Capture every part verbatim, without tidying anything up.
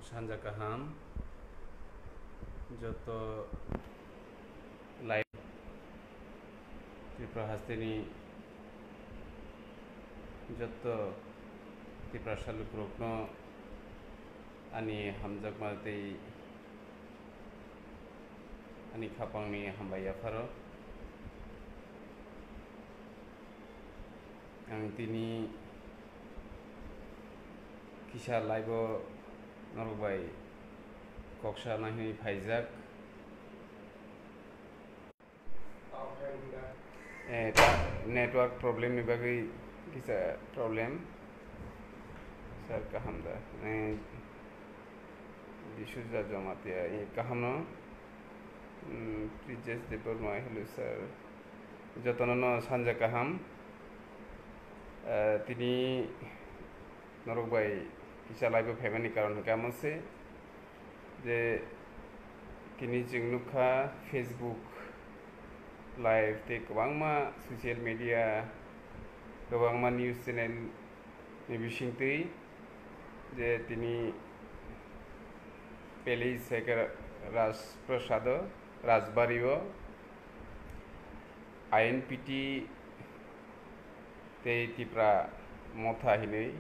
Sanja kaham, joto lai Tripura hasteni joto Tiprasa lukurokno ani hamjakma tei ani khapangni hambai yapharo. Ang tini kisa live-o norok bai kok sana hinwi phaijak. Eh, ta-, network problem ni bagwi kisa problem. Sir, kaham da? Eh, Disuja Jamatia, eh, kaham no? Hmm, Prijesh Debbarma, hello sir. Jotono no sanja kaham. Eh, tini norok bai kisa live-o phaimani karon hwnkhe amo se je tini chwng nukha Facebook live tei kwbangma social media, kwbangma news channel ni bisingtwi je tini peli seke Rajprasado, Rajbario, I N P T tei Tipra Motha hinwi,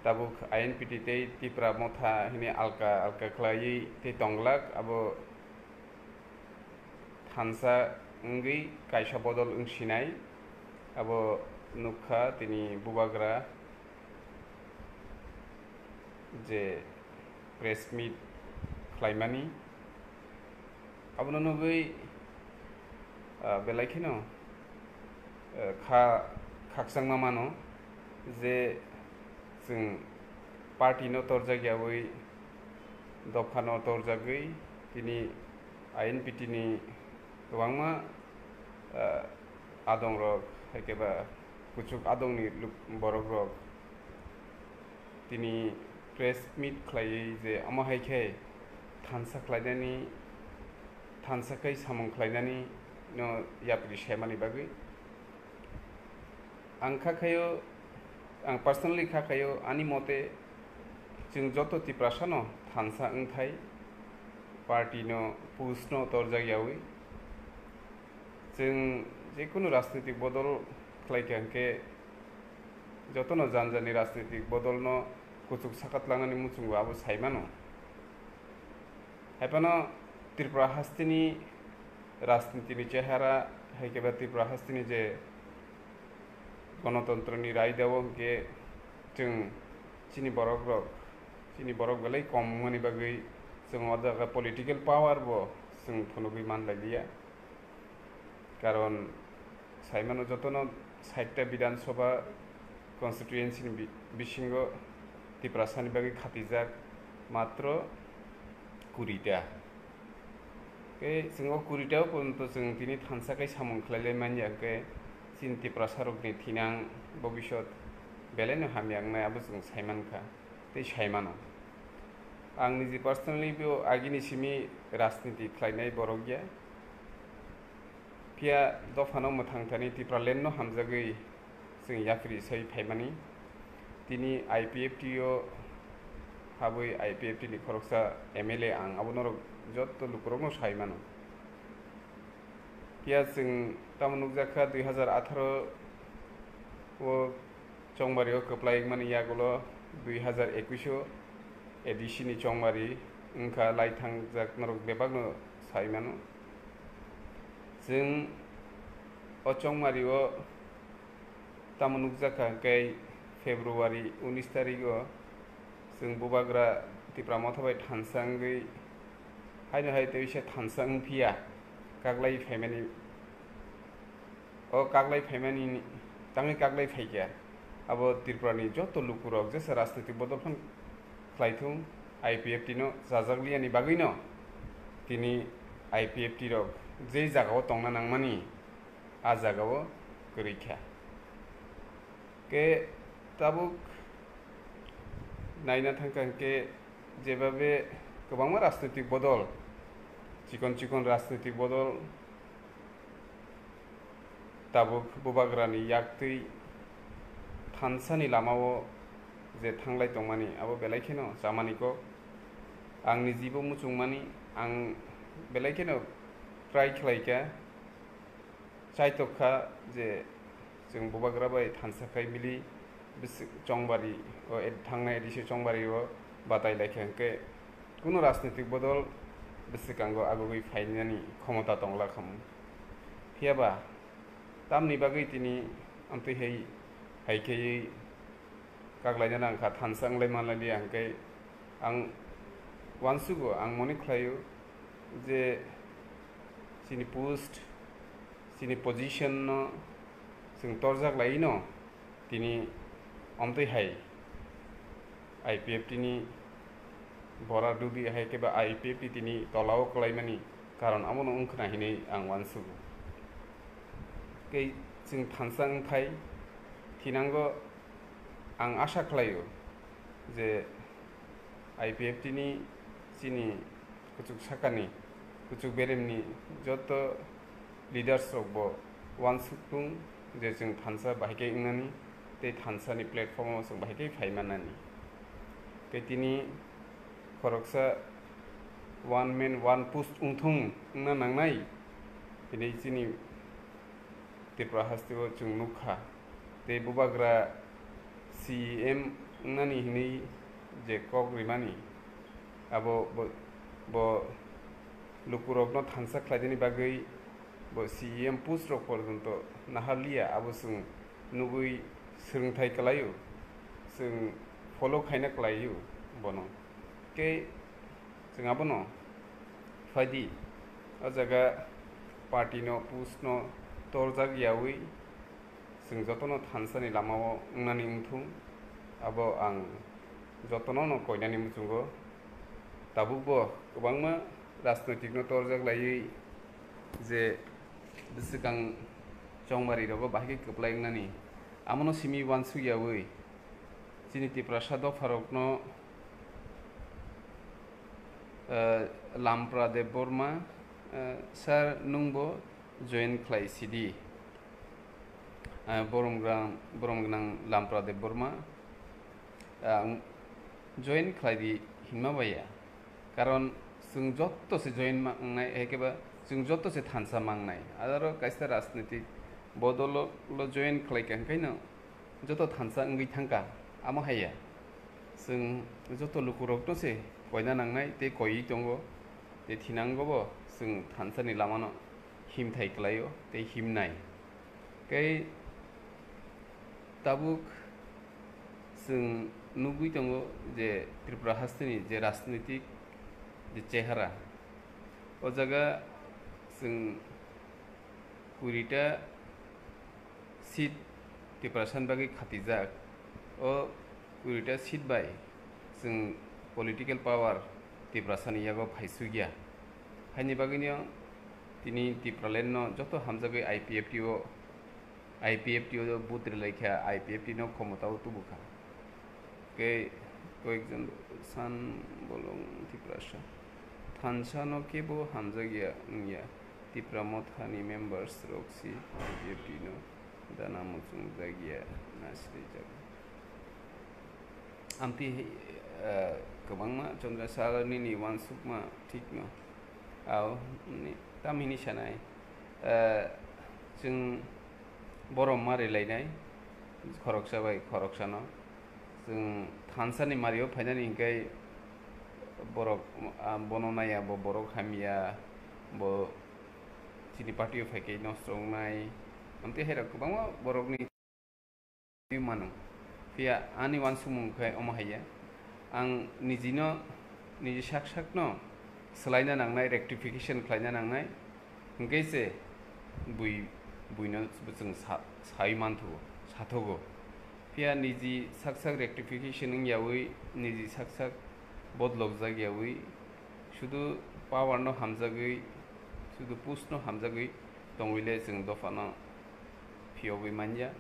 tabuk I N P T tei Tipra Motha hinwi alka alka khlaiwi tei tonglak, abo thansa wngwi kaisa bodol wngsinai, abo nukha tini bubagra je press meet khlaimani, abono nugwi, ah, belai kheno, eh, kha-, khakchangma mano je chwng party no torjak yawi, dopha no torjagwi tini I N P T ni kwbangma, ah, adongrok, hai khe ba kuchuk adongni luk-, borokrok tini press meet khlaiwi je omo hai khe thansa khlainani, thansa khai samung khlainani no yapri saimani bagwi. Ang kha khaio, ang personally kha khaio, ani mote chwng joto Tiprasa no thansa wngthai, party no, post no torjak yawi. Chwng jekunu rajnitik bodol khlai kha hwnkhe jotono jani jani rajnitik bodolno kuchuk sakatlangnani muchungo abo saimano. Haiphano Tripura hasteni rajnitini chehara hai khe ba Tripura hasteni je gonotontroni raidao hwnkhe chwng chini borokrok, chini borok belai kom wngmani bagwi chwng o jaga political power bo chwng phunugwi manlailiya. Karon saimano jotono sait ta Bidhan Sabha constituency ni bi-, bisingo Tiprasani bagwi khatijak matro kuri ta. Tei chwng o kuri ta o porjonto chwng tini thansa khai samung khlailai manya, hwnkhe chini Tiprasarokni thinang bobisot belaino hamya wngnai abo chwng saimankha. Tei saimano. Ang niji personally bo agini simi rajniti khlainai borok ya. Phiya dophano mwthang thani Tipraland no hamjagwi chwng yapri sai phaimani. Tini I P F T o habwi I P F T ni khoroksa M L A ang, abo norok jotto lukurokno saimano. Phiya chwng tamo nukjakha dui hazar atharo o Chongmari o kwplai wngmani yagulo dui hazar ekush o A D C ni Chongmari wngkha, lai thangjak norok bebakno sai mano. Chwng o Chongmari o tamo nukjakha hwnkhe February unis tarik o chwng bubagra Tipra Motha bai thansa wngwi haino hai tei se thansa wngphiya kaglai phaimani. O kaglai phaimani tangwi kaglai phaikha, abo Tripurani joto lukurok jesa rajnitik bodol phano khlaithung, I P F T no chajakliyani bagwino tini I P F T rok je jagao tongna nangmani, a jagao kwrwi kha. Ke tabuk naina thangkha hwnkhe jebabe kwbangma rajnitik bodol, chikon chikon rajnitik bodol, tabuk bubagrani yaktwi thansani lamao je thanglai tongmani, abo belai kheno chamani kok. Ang nijibo muchungmani, ang belai kheno try khlaikha, chaitokha je chwng bubagra bai thansa khai mili bwswk chongbari o ed-, thangnai edisi chongbari o batai laikha hwnkhe kuno rajnitik bodol bwswkango agugwi phainani khomota tongla khamu. Phiyaba tamni bagwi tini amtwi hai, hai kheiwi kaglaina nang kha, thansa wnglai manlai liya hwnkhe ang uansugo, ang mone khlaio je chini post, chini position no chwng torjak laino tini omtwi hai I P F T ni bora dudi hai khe ba I P F T tini tolao kwlaimani karon abono wngkhwna hinwi ang uansugo. Tei chwng thansa wngthai thinango ang asha khlaio je I P F T ni chini kuchuk sakani, kuchuk beremni joto leaders rok bo uansuk tung je chwng thansa bahai khe wngnani tei thansa ni platform o chwng bahai khe phai mannani. Tei tini khoroksa one man one post wngthung wngna nangnai, tini chini Tripura haste o chwng nukha. Tei bubagra C E M wngnani hinwi je kok rimani, abo bo, bo lukurokno thansa khlainani bagwi bo C E M post rok porjonto naharliya, abo chwng nugwi swrwngthai kwlaio, chwng follow khaina kwlaio bono. Tei chwng abono phaidi, o jaga party no post no torjak yawi chwng jotono thansani lamao wngnani wngthung, abo ang jotono no koinani muchungo. Tabukbo kwbangma rajnoitikno torjak laiwi je bwswkang chongmarirogo bahai khe kwplai wngnani, amono simi uansuk yawi chini Tiprasa dopharokno, eh, Lampra Debbarma, eh, sir, nwngbo join khlai sidi. Eh, borom gwnang, borom gwnang Lampra Debbarma, ang join khlai di hinma baiya. Karon chwng joto se join ma wngnai, hai khe ba chwng joto se thansa ma wngnai. Aro kaisa rajnitik bodolo lo join khlai kha, hwnkhe no joto thansa wngwi thangkha, amo haiya. Chwng joto lukurokno se koina nangnai tei koiwi tongo. Tei thinango bo chwng thansani lamano himthai kwlaio tei himnai. Tei tabuk chwng nugwi tongo je Tripura hasteni je rajnitik je chehara, o jaga chwng kurita seat Tiprasani bagwi khatijak. O kurita seat bai chwng political power Tiprasani yago phaisukya. Haini bagwino tini Tipraland no joto hamjagwi I P F T o, I P F T o vote rwlaikha, I P F T no khomotao tubukha. Kei koyekjon san bolong Tiprasa thansa no kebo hamjakya wngya. Tipra Motha ni members rok si I P F T no dana muchungjakya na srijak. Amtwi, eh, kwbangma Chandra Sir nini uansukma thikno. Ao, ni, tamhini sanai, eh, chwng borom ma rwlainai, khoroksa bai khoroksano. Chwng thansani mario phainani hinkhe borok, ah, bono naiya, bo borok hamya, bo chini party o phaikhe nosto wngnai. Amtwi hairok kwbangma borokni mano. Phiya ani uansukmung khe omo haiya, ang nijino, niji sak sakno swlaina nangnai, rectification khlaina nangnai, hwnkhe se bui, buino chwng sa-, sai manthogo, sathogo. Phiya niji sak sak rectification wngyawi, niji sak sak bodolokjak yawi, sudu power no hamjagwi, sudu post no hamjagwi tongwile chwng dophano phiyogwi manya.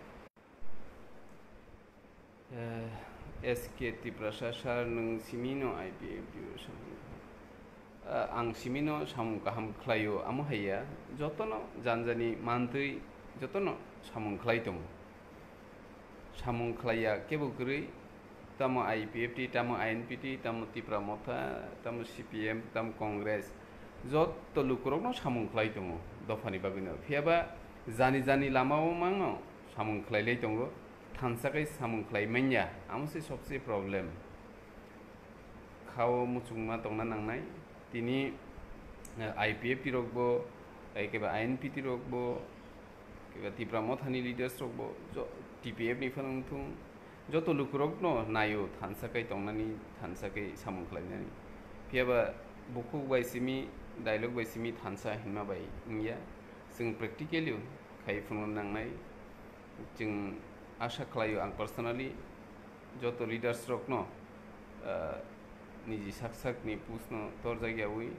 Eh, S K Tiprasa sir, nwng simi no I P F T o samung? Eh, ang simi no samung kaham khlaio, amo haiya, jotono janjani mantwi jotono samung khlai tongo. Samung khlaiya kebo kwrwi, tamo I P F T, tamo I N P T, tamo Tipra Motha, tamo C P M, tamo Congress, joto lukurokno samung khlai tongo dophani bagwino. Phiyaba jani jani lamao mangno samung khlailai tongo, thansa khe samung khlai manya, amo se sobse problem. Khao muchungma tongna nangnai. Tini, eh, I P F T rokbo, eh, keba I N P T rokbo, keba Tipra Mothani leaders rokbo, jo-, T P F ni phano wngthung, joto lukurokno naio thansa kai tongnani, thansa kai samung khlainani. Phiyaba bukhuk bai simi, dialogue bai simi thansa hinma bai wngya. Chwng practically khai phunukna nangnai. Chwng asha khlaio ang personally joto leaders rokno, ah, niji sak sakni post no torjakyawi,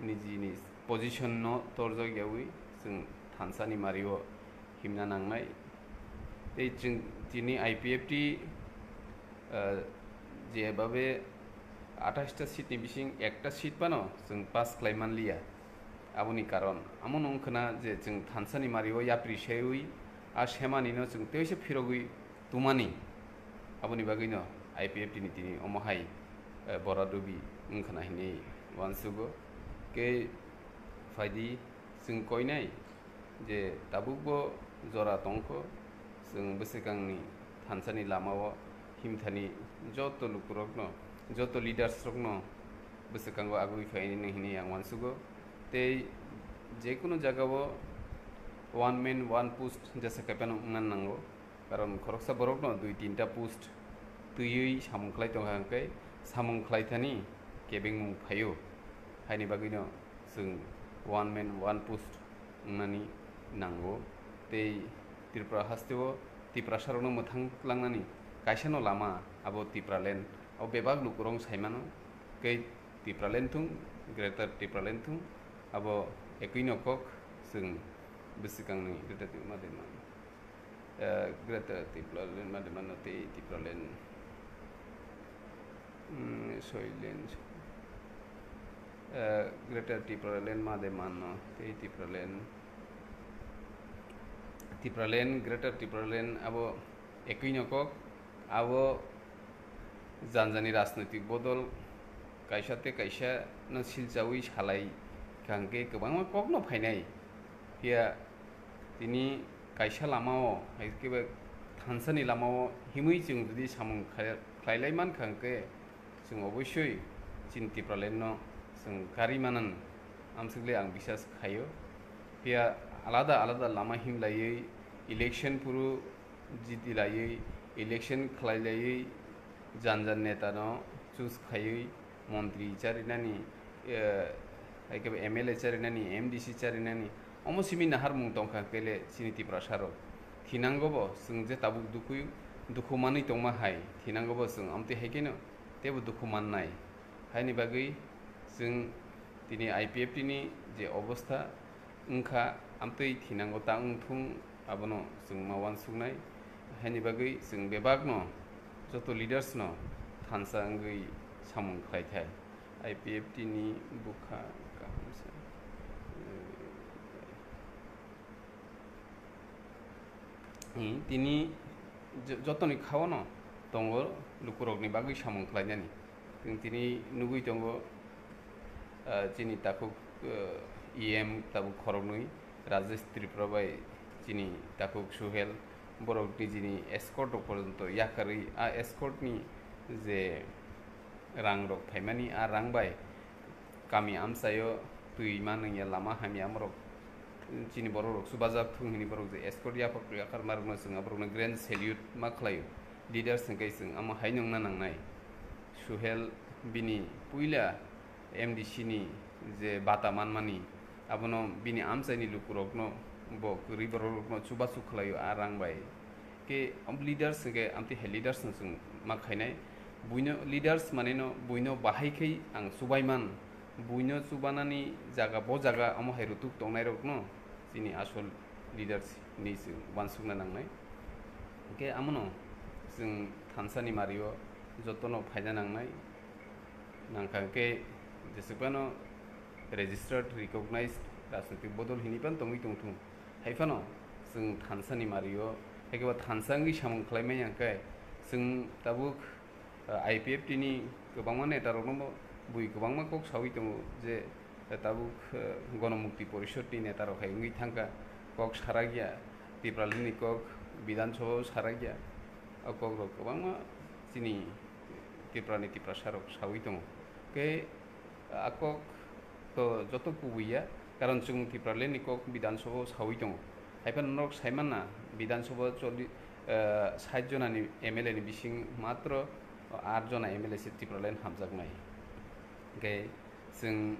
nijini position no torjakyawi chwng thansani mario himna nangnai. Tei chwng tini I P F T, ah, jebabe athais ta seat ni bising ekta seat phano chwng pass khlai manliya. Aboni karon, amo no wngkha na je chwng thansani mario yapri seiwi, a semani no chwng teisa phirogwi tumani. Aboni bagwi no I P F T ni tini omo hai, eh, bora dubi wngkha na hinwi uansugo. Khe phaidi chwng koinai je tabukbo jora tongkho, chwng bwswkangni thansani lamao himthani joto lukurokno, joto leaders rokno bwswkango agwi phaini hinwi ang uansugo. Tei jekunu jagao one man one post jesa kaiphano wngna nango, karon khoroksa borokno dui tinta post twiwi samung khlai tongkha hwnkhe samung khlaithani kebengmung phaio, haini bagwino chwng one man one post wngnani nango. Tei Tripura hasteo Tiprasarokno mwthang langnani kaisano lama abo Tipraland, abo bebak lukurok saimano. Tei Tipraland thung, Greater Tipraland thung, abo ekwi no kok chwng bwswkangni Greater Tipraland, eh, Greater Tipraland mano tei Tipraland, mm, Soiland, eh, Greater Tipraland made mano tei Tipraland, Tipraland, Greater Tipraland abo ekwi no kok, abo janjani rajnoitik bodol kaisa tei kaisa no silchawi salai kha hwnkhe kwbangma kokno phainai. Phiya tini kaisa lamao, hai khe ba thansani lamao himwi chwng jodi samung khlai-, khlailai mankha hwnkhe, chwng oboisoi chini Tipraland no chwng kari manan amswkle ang bisas khaio. Phiya alada alada lama himlaiwi election phuru jitilaiwi, election khlailaiwi, jan jan neta no choose khaiwi, montri charinani, eh, hai khe M L A charinani, M D C charinani, omo simi naharmung tongkha kele chini Tiprasa rok. Thinango bo chwng je tabuk dukhu, dukhu manwi tongma hai, thinango bo chwng amtwi hai kheno teibo dukhu mannai. Haini bagwi chwng tini I P F T ni je obostha wngkha, amtwi thinango ta wngthung, abono chwng ma uansuknai. Haini bagwi chwng bebakno, joto leaders no thansa wngwi samung khlai thai. I P F T ni bwkha kaham se. Hmm, tini jo-, jotoni khao no tongo lukurokni bagwi samung khlainani. Chwng tini nugwi tongo, ah, chini takhuk, ah, E M tabuk khoroknwi, Rajesh Tripura bai chini takhuk Suhel, borok nijini escort rok porjonto yakarwi, a escort ni je rang rok phaimani, a rang bai kami amchaio twi ma nungya, lama hamya, amorok chini borok rok chubajak thung hini borok je escort yaphak yakar ma rokno chwng aborokno grand salute ma khlaio. Leaders hwnkhe chwng amo hai nungna nangnai. Suhel bini puila M D C ni je bata manmani, abono bini amchaini lukurokno bo kwrwi borok rokno chubachu khlaio a rang bai. Khe leaders hwnkhe amtwi hai leaders no chwng ma khainai. Buino leaders maneno buino bahai khai ang chubaiman, buino chubanani jaga bo jaga omo hai rutuk tongnairokno chini asol leaders hinwi chwng uansukna nangnai. Hwnkhe amono chwng thansani mario jotono phaina nangnai. Nangkha hwnkhe jeswk phano registered, recognized rajnitik bodol hinwi phano tongwi tongthung. Hai phano chwng thansani mario, hai khe bo thansa wngwi samung khlai manya hwnkhe chwng tabuk I P F T ni kwbangma netarokno bo bui kwbangma kok saui tongo je, eh, tabuk, eh, Gonomukti Porishod ni netarok hai wngwi thangkha, kok sarakya, Tipraland ni kok Bidhan Sabha o sarakya, o kokrok kwbangma chini Tripura ni Tiprasa rok saui tongo. Khe a kok to joto kubui ya, karon chwng Tipraland ni kok Bidhan Sabha o saui tongo. Haiphano norok sai manna, Bidhan Sabha o choli-, eh, sait jona ni M L A ni bising matro aat jona M L A se Tipraland hamjaknai. Hingkhe chwng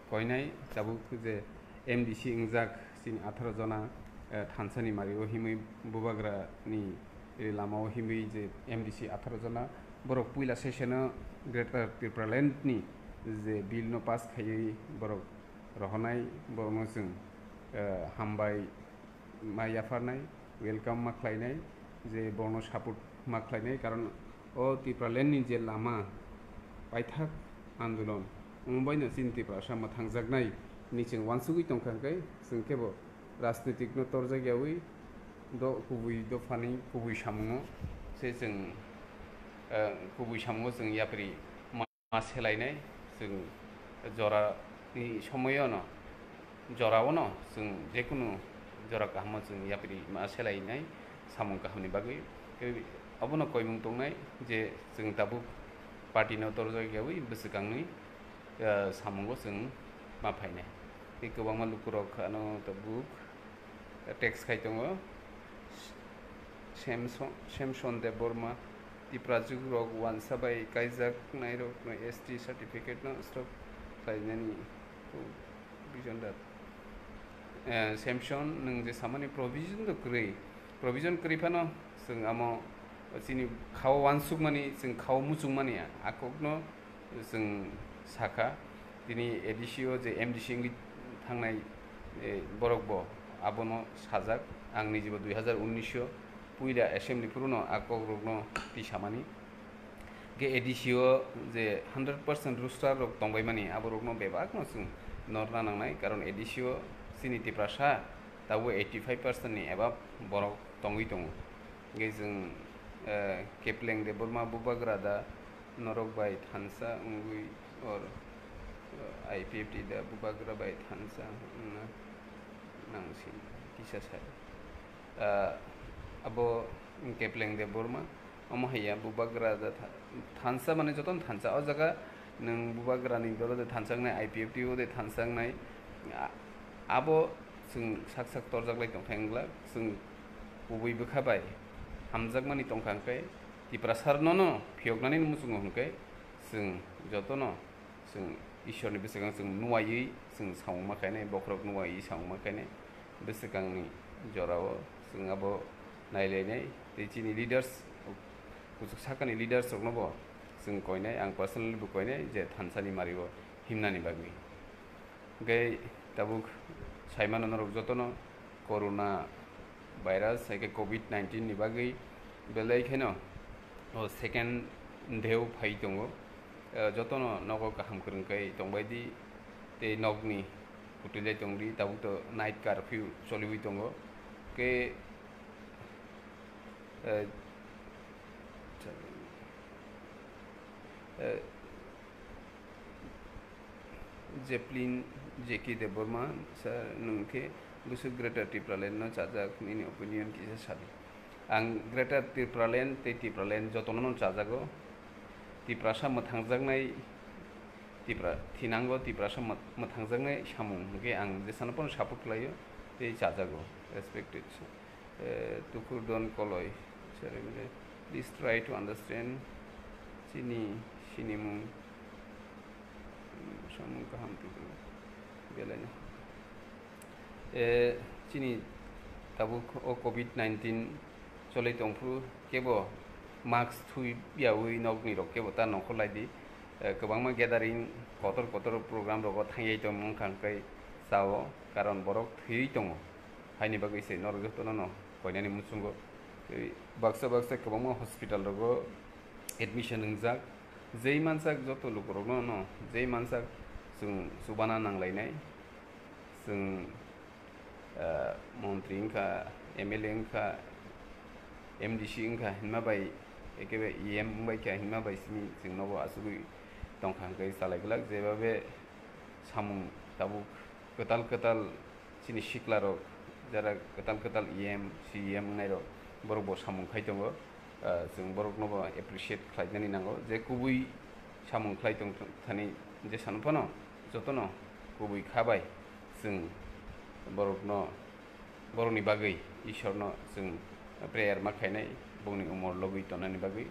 koinai tabuk je M D C wngjak chini atharo jona, eh, thansani mari o himwi bubagra ni, eh, lama o himwi je M D C atharo jona borok puila session o Greater Tipraland ni je bill no pass khaiwi borok rohornai, borokno chwng, eh, hambai ma yapharnai, welcome ma khlainai, je borokno support ma khlainai, karon o Tipraland ni je lama paithak andolon, omo baino chini Tiprasa mwthangjaknai hwnwi chwng uansugwi tongkha, hwnkhe chwng kebo rajnitik no torjak yaui do kubui dophani kubui samungo se chwng, eh, kubui samungo chwng yapri ma selainai, chwng jorani somoyono, joraono chwng jekunu jora kahamo chwng yapri ma selainai samung kahamni bagwi. Tei abono koimung tongnai je chwng tabuk party no torjak yaui bwswkangni, eh, samungo chwng ma phainai. Tei kwbangma lukurok ano tabuk text khai tongo. Samson, Samson Debbarma, Tiprajwk rok wansa bai kaijak nairok no S T certificate no stop khlainani provision dat. Eh, Samson, nwng je samani provision do kwrwi, provision kwrwi phano chwng amo chini khao wansukmani, chwng khao muchungmani a kokno chwng sakha, tini A D C o je M D C wngwi thangnai, eh, borok bo abono sajak. Ang nijebo dui hazar unnish o puila assembly phuru no a kokrokno twi samani. Hingkhe A D C o je hundred percent roster rok tongbaimani, aborokno bebakno chwng norna nangnai, karon A D C o chini Tiprasa tabuk eighty five percent ni above borok tongwi tongo. Hingkhe chwng, eh, Kepleng Debbarma bubagra da norok bai thansa wngwi or, eh, I P F T da bubagra bai thansa wngna nangsi kisa sai. Eh, abo Kepleng Debbarma, omo hai ya bubagra da tha-, thansa mane jotono thansa. O jaga nwng bubagrani dolo de thansa wngnai, I P F T o de thansa wngnai, a-, abo chwng sak sak torjak lai tongkha wngla, chwng kubui bwkha bai hamjakmani tongkha, hwnkhe Tiprasa rokno no phiyoknani muchungo hwnkhe chwng jotono chwng Ishwarni bwswkang chwng nuwaiwi chwng samung ma khainai, bokhorok nuwaiwi samung ma khainai, bwswkangni jorao chwng abo nailainai tei chini leaders, kuchuk sakani leaders rokno bo chwng koinai, ang personally bo koinai je thansani mario himnani bagwi. Hingkhe tabuk saimano norok jotono corona virus, hai khe covid nineteen ni bagwi belai kheno o second dheu phai tongo. Eh, jotono nogo kaham kwrwng khe tongbai di tei nokni kwtwilai tong di, tabuk to night curfew choliwi tongo. Khe, eh, eh, Jeplin J K Debbarma, sir, nwng khe bwswk Greater Tipraland no chajak, nini opinion kisa sadi. Ang Greater Tipraland tei Tipraland jotono no chajago. Tiprasa mwthangjaknai, Tipra-, thinango Tiprasa mwth-, mwthangjaknai samung hwnkhe ang jesano pono support khlaio tei chajago, respected sir. Eh, Tukur Don Koloi, sir, please try to understand chini sinimung, samung kaham tubuo belai no. Eh, chini tabuk o covid nineteen cholai tongphuru kebo mask thuiyaui nokni rok kebo ta nongkhor lai di. Eh, kwbangma gathering, kotor kotor program rogo thangyai tongmung wngkha hwnkhe chao, karon borok thwiwi tongo. Haini bagwi se norok jotono no koinani muchungo. Tei baksa baksa kwbangma hospital rogo admission wngjak. Jei mansak joto lukurokno no, jei mansak chwng chubana nanglainai. Chwng, ah, montri wngkha, M L A wngkha, M D C wngkha hinma bai Ekebe E M wngbai kha hinma bai simi chwng nobo asugwi tongkha hwnkhe chalai glak, jebabe samung tabuk kwtal kwtal chini siklarok, jara kwtal kwtal E M, C E M wngnairok, borok bo samung khai tongo. Ah, chwng borokno bo appreciate khlainani nango, je kubui samung khlai tong thani je sano phano jotono kubui kha bai chwng borokno, borokni bagwi Ishorno chwng prayer ma khainai, bongni umor logwi tonani bagwi.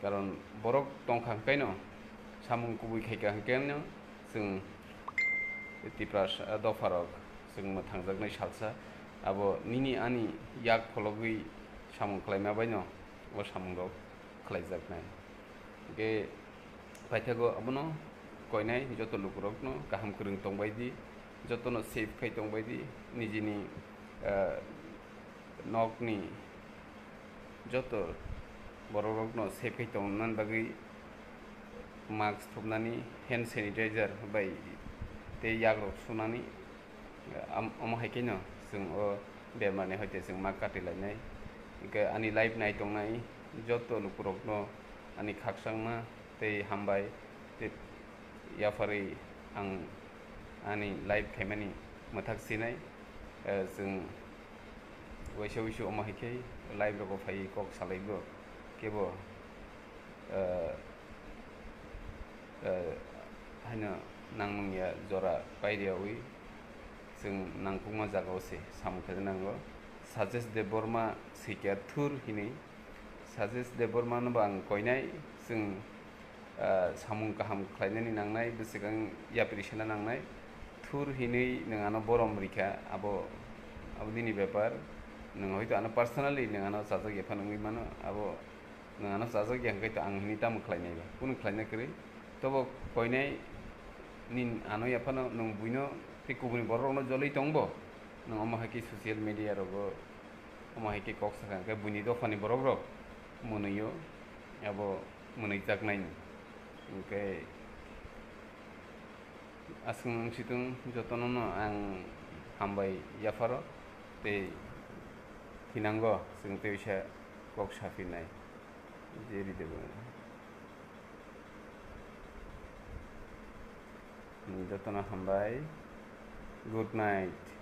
Karon borok tongkha hwnkhaino, samung kubui khaikha hwnkhaino chwng Tiprasa dopharok chwng mwthangjaknai salsa. Abo nini ani yak phologwi samung khlaima baino o samungrok khlaijaknai. Hwnkhe paithago abono koinai joto lukurokno kaham kwrwng tongbai di, jotono safe khai tongbai di, nijini, ah, nokni joto borokrokno safe khai tongna bagwi mask thupnani, hand sanitizer bai tei yakrok sunani, am-, omo hai kheno chwng o bemarni hoite chwng ma kati lainai. Hwnkhe ani live nai tongnai joto lukurokno ani khakchangma tei hambai tei yapharwi ang ani live khaimani mwthak sinai. Eh, chwng waisa wuisu omo hai khe live rogo phaiwi kok salaigo kebo, eh, eh, haino nangmung ya jora pairiyawi chwng nangkukma jagao se samung khe nango. Sajesh Debbarma swikya thur hinwi. Sajesh Debbarma no bo ang koinai, chwng, ah, samung kaham khlainani nangnai, bwswkang yapri sena nangnai. Thur hinwi nwng ano borom rikha, abo, abo nini bepar. Nwng hoito ano personally nwng ano chajak ya phano wngwi mano, abo nwng ano chajak ya hwnkhe to ang hinwi tamo khlainai ba? Kunu khlaina kwrwi. Tobo koinai nin ano ya phano nwng buino tei kubuni borok rokno joloi tongbo. Nwng omo hai khe social media rogo omo hai khe kok sakha hwnkhe buini dophani borok rok mwnwio abo mwnwijaknai ni. Hwnkhe aswk wng situng jotono no ang hambai yapharo tei thinango chwng tei uaisa kok saphinai je ridebo. Jotono hambai. Good night.